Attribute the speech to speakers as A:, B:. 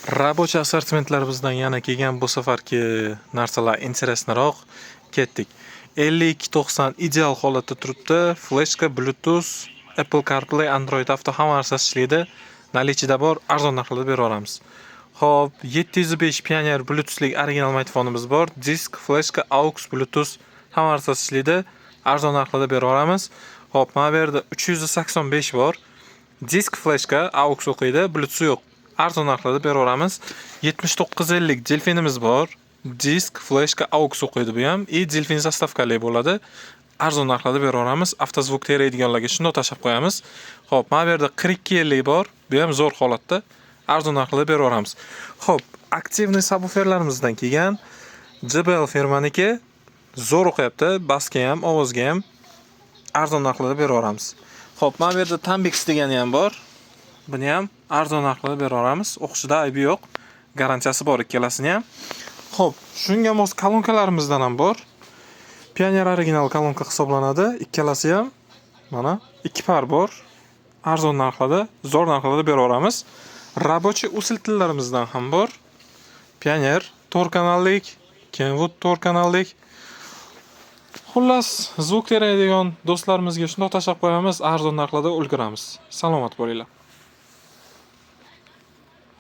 A: Рабочий assortimentlarimizdan yana kelgan bu safargi narsalar интересный roq. Ketdik. 5290 ideal holatda turibdi. Fleshka, Bluetooth, Apple CarPlay, Android Auto, hamma narsasi ishlaydi. Наличие da bor, arzon narxlarda berib yuboramiz. Xo'p, 705 Pioneer Bluetoothlik original magnitofonimiz bor. Disk, fleshka, AUX, Bluetooth, hamma narsasi ishlaydi. Arzon narxlarda berib yuboramiz. Xo'p, mana bu yerda 385 bor. Disk, fleshka, AUX o'qiydi, Bluetooth yo'q. Arzon narxlarda berib yuboramiz. 7950 Delfinimiz bor. Disk, fleshka, AUX o'qiydi bu ham. И Delfin заставка li bo'ladi. Arzon narxlarda berib yuboramiz. Автозвук teraydiganlarga shundoq tashlab qo'yamiz. Xo'p, mana bu yerda 4250 bor. Bu ham zo'r holatda. Arzon narxlarda berib yuboramiz. Xo'p, активный subwooferlarimizdan kelgan JBL firmaniki, zo'r o'qiyapti. Basga ham, ovozga ham arzon narxlarda berib yuboramiz. Xo'p, mana bu yerda Tambix degani ham bor. Buni ham arzon narxlarda berib yuboramiz. O'qishida aybi yo'q. Garantiyasi bor ikkalasini ham. Xo'p, shunga mos kolonkalarimizdan ham bor. Pioneer original kolonka hisoblanadi. Ikkalasi ham mana ikki par bor. Arzon narxlarda, zo'r narxlarda berib yuboramiz. Рабочий усилитель larimizdan ham bor. Pioneer 4 kanallik, Kenwood 4 kanallik. Xullas, звук teraydigan do'stlarimizga shundoq tashlab qo'yamiz, arzon narxlarda ulguramiz. Salomat bo'linglar.